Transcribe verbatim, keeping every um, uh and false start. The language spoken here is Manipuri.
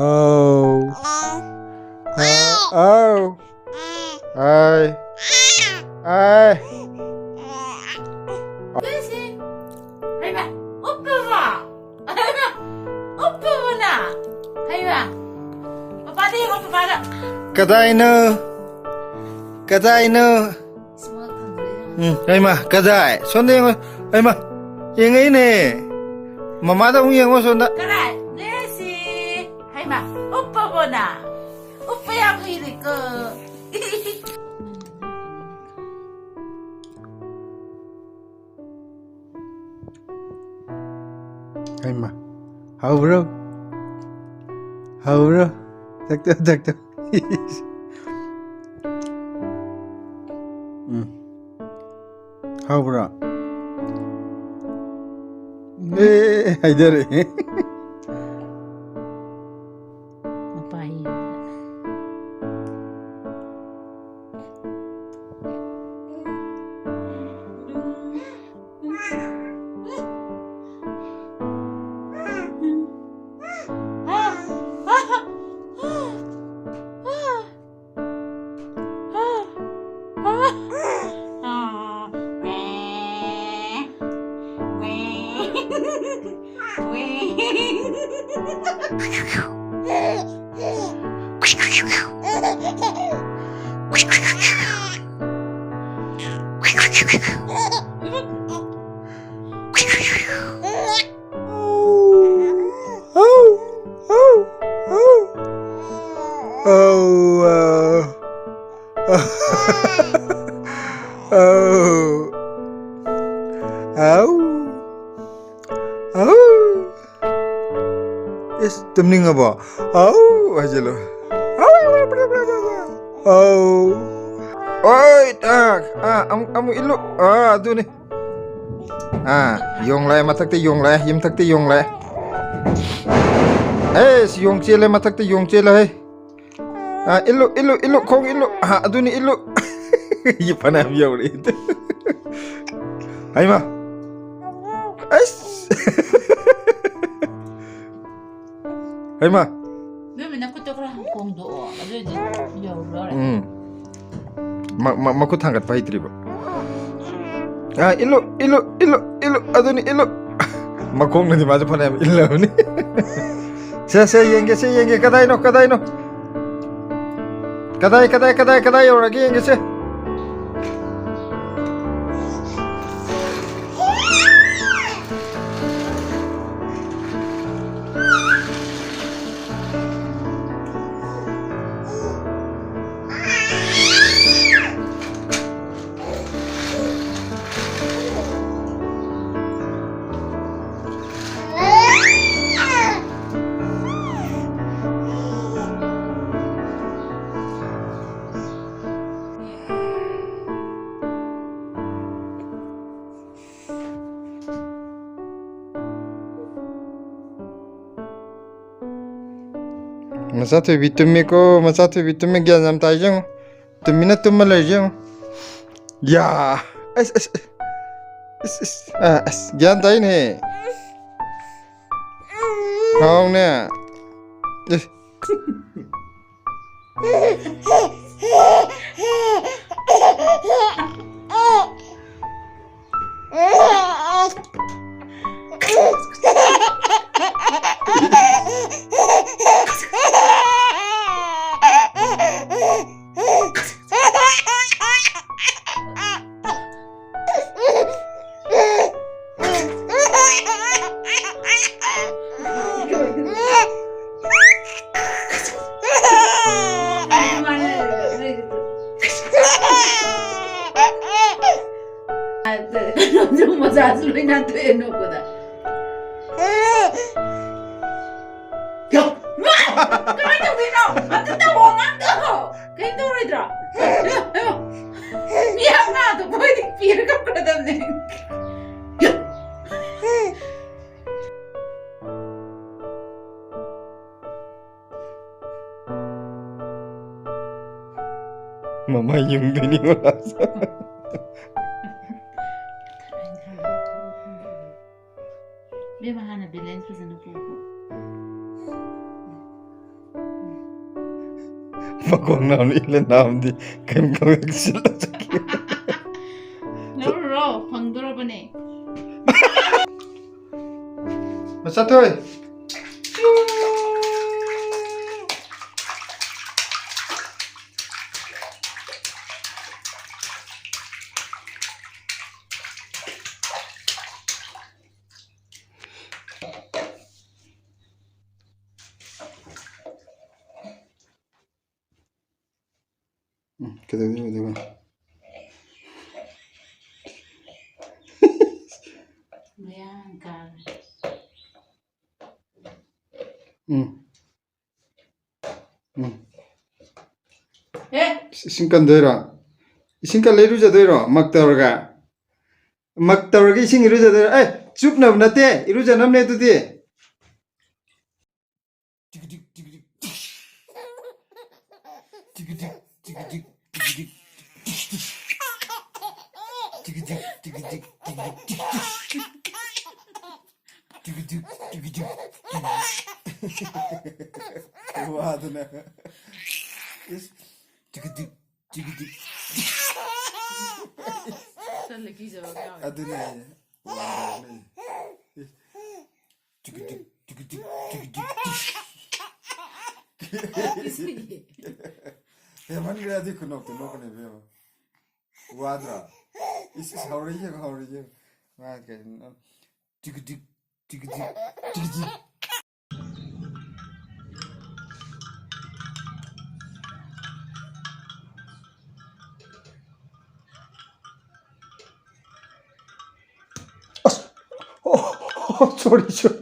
ꯑꯧ꯫ ꯑ-, ꯑꯧ꯫ ꯑꯥꯏ꯫ ꯑꯥꯏ꯫ ꯀꯩꯁꯤ? ꯍꯩꯃꯥ, ꯎꯞꯄꯕꯣ? ꯎꯞꯄꯕꯣ ꯅꯪ? ꯍꯩꯃꯥ꯫ ꯄꯄꯥꯗ ꯌꯦꯡꯉꯣ, ꯄꯄꯥꯗ꯫ ꯀꯗꯥꯏꯅꯣ? ꯀꯗꯥꯏꯅꯣ? ꯎꯝ, ꯍꯩꯃꯥ, ꯀꯗꯥꯏ? ꯁꯣꯝꯗ ꯌꯦꯡꯉꯣ꯫ ꯍꯩꯃꯥ, ꯌꯦꯡꯉꯛꯏꯅꯦ꯫ ꯃꯃꯥꯗ ꯑꯃꯨꯛ ꯌꯦꯡꯉꯣ ꯁꯣꯝꯗ꯫ ꯀꯗꯥꯏ? ꯂꯦꯁꯤ꯫ ꯍꯩꯃꯥ, ꯎꯞꯄꯕꯣ ꯅꯪ? ꯎꯞꯄ ꯌꯥꯝ ꯍꯩꯔꯦꯀꯣ꯫ ꯍꯩꯃꯥ, ꯍꯧꯕ꯭ꯔꯣ? ꯍꯧꯕ꯭ꯔꯣ? ꯊꯛꯇꯣ, ꯊꯛꯇꯣ꯫ ꯎꯝ꯫ ꯍꯧꯕ꯭ꯔꯣ? ꯑꯦ, ꯍꯩꯊꯔꯛꯑꯦ꯫ ꯃꯄꯥ ꯌꯦꯡꯉꯒ꯫ ꯏꯁ, ꯇꯨꯝꯅꯤꯡꯉꯕꯣ? ꯑꯧ ꯍꯥꯏꯖꯤꯜꯂꯣ꯫ ꯑꯧ꯫ ꯑꯣꯏ, ꯇꯥꯛ꯫ ꯑꯥ, ꯑꯃꯨꯛ, ꯑꯃꯨꯛ ꯏꯜꯂꯨ꯫ ꯑꯥ, ꯑꯗꯨꯅꯤ꯫ ꯑꯥ, ꯌꯣꯡ ꯂꯥꯛꯑꯦ, ꯃꯊꯛꯇ ꯌꯣꯡ ꯂꯥꯛꯑꯦ, ꯌꯨꯝꯊꯛꯇ ꯌꯣꯡ ꯂꯥꯛꯑꯦ꯫ ꯑꯦꯁ, ꯌꯣꯡ ꯆꯦꯜꯂꯦ, ꯃꯊꯛꯇ ꯌꯣꯡ ꯆꯦꯜꯂꯦ, ꯍꯩ꯫ ꯑꯥ, ꯏꯜꯂꯨ, ꯏꯜꯂꯨ, ꯏꯜꯂꯨ, ꯈꯣꯡ ꯏꯜꯂꯨ꯫ ꯑꯥ, ꯑꯗꯨꯅꯤ, ꯏꯜꯂꯨ꯫ ꯏ ꯐꯅꯌꯥꯝ ꯌꯧꯔꯦ꯫ ꯍꯩꯃꯥ꯫ ꯑꯁ꯫ ꯍꯩꯃꯥ꯫ ꯎꯝ꯫ ꯃ-, ꯃ-, ꯃꯈꯨꯠ ꯊꯥꯡꯒꯠꯄ ꯍꯩꯇ꯭ꯔꯤꯕ꯫ ꯑꯥ, ꯏꯜꯂꯨ, ꯏꯜꯂꯨ, ꯏꯜꯂꯨ, ꯏꯜꯂꯨ, ꯑꯗꯨꯅꯤ, ꯏꯜꯂꯨ꯫ ꯃꯈꯣꯡꯅꯗꯤ ꯃꯥꯁꯨ ꯐꯅꯌꯥꯝ ꯏꯜꯂꯕꯅꯤ꯫ ꯁꯦ, ꯁꯦ, ꯌꯦꯡꯒꯦ, ꯁꯦ, ꯌꯦꯡꯒꯦ, ꯀꯗꯥꯏꯅꯣ, ꯀꯗꯥꯏꯅꯣ? ꯀꯗꯥꯏ, ꯀꯗꯥꯏ, ꯀꯗꯥꯏ, ꯀꯗꯥꯏ ꯌꯧꯔꯒꯦ ꯌꯦꯡꯒꯦꯁꯦ꯫ ꯃꯆꯥ ꯊꯣꯏꯕꯤ ꯇꯨꯝꯃꯦꯀꯣ, ꯃꯆꯥ ꯊꯣꯏꯕꯤ ꯇꯨꯝꯃꯦ, ꯒ꯭ꯌꯥꯟ ꯌꯥꯝ ꯇꯥꯏ ꯌꯦꯡꯉꯨ꯫ ꯇꯨꯃꯤꯟꯅ ꯇꯨꯝꯃ ꯂꯩꯔꯤꯁꯦ ꯌꯦꯡꯉꯨ꯫ ꯌꯥ! ꯑꯁ, ꯑꯁ, ꯑꯁ, ꯑꯁ, ꯑꯥ, ꯑꯁ, ꯒ꯭ꯌꯥꯟ ꯇꯥꯏꯅꯦ꯫ ꯍꯥꯎꯅꯦ꯫ ꯑꯦ꯫ ꯃꯆꯥꯁꯨ ꯂꯣꯏ ꯅꯥꯟꯊꯣꯛꯑꯦ ꯅꯣꯛꯄꯗ꯫ ꯃꯥ! ꯀꯃꯥꯏ ꯇꯧꯗꯣꯏꯅꯣ? ꯑꯝꯇ ꯇꯧꯋꯣ, ꯑꯉꯥꯡꯗꯣ! ꯀꯩꯝ ꯇꯧꯔꯣꯏꯗ꯭ꯔꯣ? ꯃꯤ ꯑꯉꯥꯡꯗꯣ ꯃꯣꯏꯗꯤ ꯄꯤꯔ ꯀꯞꯈ꯭ꯔꯗꯕꯅꯦ꯫ ꯃꯃꯥ ꯌꯨꯡꯗꯣꯏꯅꯤ ꯃꯥꯁꯨ꯫ ꯏꯕꯦꯝꯃ, ꯍꯥꯟꯅ balance ꯐꯖꯅ ꯄꯨꯀꯣ꯫ ꯃꯈꯣꯡ ꯅꯥꯝꯅ ꯏꯜꯂ ꯅꯥꯝꯗꯤ ꯀꯩꯝ ꯈꯪꯗꯦ ꯁꯤꯜꯂ ꯆꯠꯈꯤ꯫ ꯂꯧꯔꯨꯔꯣ, ꯐꯪꯗꯣꯔꯕꯅꯦ꯫ ꯃꯆꯥꯊꯣꯏ꯫ ꯎꯝ, ꯀꯩꯗꯧꯗꯣꯏꯅꯣ ꯑꯗꯨꯒ? ꯃꯌꯥꯡ ꯀꯥꯔꯦ꯫ ꯎꯝ꯫ ꯎꯝ꯫ ꯑꯦ! ꯏꯁꯤꯡ ꯀꯟꯗꯣꯏꯔꯣ? ꯏꯁꯤꯡ ꯀꯜꯂ ꯏꯔꯨꯖꯗꯣꯏꯔꯣ? ꯃꯛ ꯇꯧꯔꯒ? ꯃꯛ ꯇꯧꯔꯒ ꯏꯁꯤꯡ ꯏꯔꯨꯖꯗꯣꯏꯔꯣ? ꯑꯦ, ꯆꯨꯞꯅꯕ ꯅꯠꯇꯦ, ꯏꯔꯨꯖꯅꯕꯅꯦ ꯑꯗꯨꯗꯤ꯫ ꯇꯤꯛ ꯇꯤꯛ ꯇꯤꯛ ꯇꯤꯛ꯫ ꯇꯤꯛ ꯇꯤꯛ ꯇꯤꯛ ꯇꯤꯛ ꯇꯤꯛ ꯇꯤꯛ꯫ ꯇꯤꯛ ꯇꯤꯛ ꯇꯤꯛ ꯇꯤꯛ ꯇꯤꯛ ꯇꯤꯛ꯫ ꯇꯤꯛ ꯇꯤꯛ ꯇꯤꯛ ꯇꯤꯛ꯫ ꯋꯥꯗꯅ꯫ ꯏꯁ꯫ ꯇꯤꯛ ꯇꯤꯛ ꯇꯤꯛ ꯇꯤꯛ꯫ ꯆꯠꯂ ꯀꯤꯖꯕ ꯌꯥꯎꯋꯦ꯫ ꯑꯗꯨꯅꯦ ꯍꯥꯏꯁꯦ꯫ ꯋꯥꯗꯅ꯫ ꯏꯁ꯫ ꯇꯤꯛ ꯇꯤꯛ ꯇꯤꯛ ꯇꯤꯛ ꯇꯤꯛ ꯇꯤꯛ꯫ ꯀꯤꯖꯩꯌꯦ꯫ ꯍꯦꯃꯟꯈ꯭ꯔꯦ ꯑꯗꯨꯏ ꯈꯨꯅꯣꯛꯇꯨ, ꯅꯣꯛꯀꯅꯤ ꯏꯕꯦꯝꯃ꯫ ꯋꯥꯗ꯭ꯔꯣ? ꯏꯁ, ꯏꯁ, ꯍꯧꯔꯦ ꯌꯦꯡꯉꯣ, ꯍꯧꯔꯦ ꯌꯦꯡꯉꯣ꯫ ꯃꯥ ꯀꯩꯅꯣ, ꯇꯤꯛ ꯇꯤꯛ ꯇꯤꯛ ꯇꯤꯛ ꯇꯤꯛ ꯇꯤꯛ꯫ ꯑꯁ! ꯑꯣ, ꯑꯣ, sorry, sorry꯫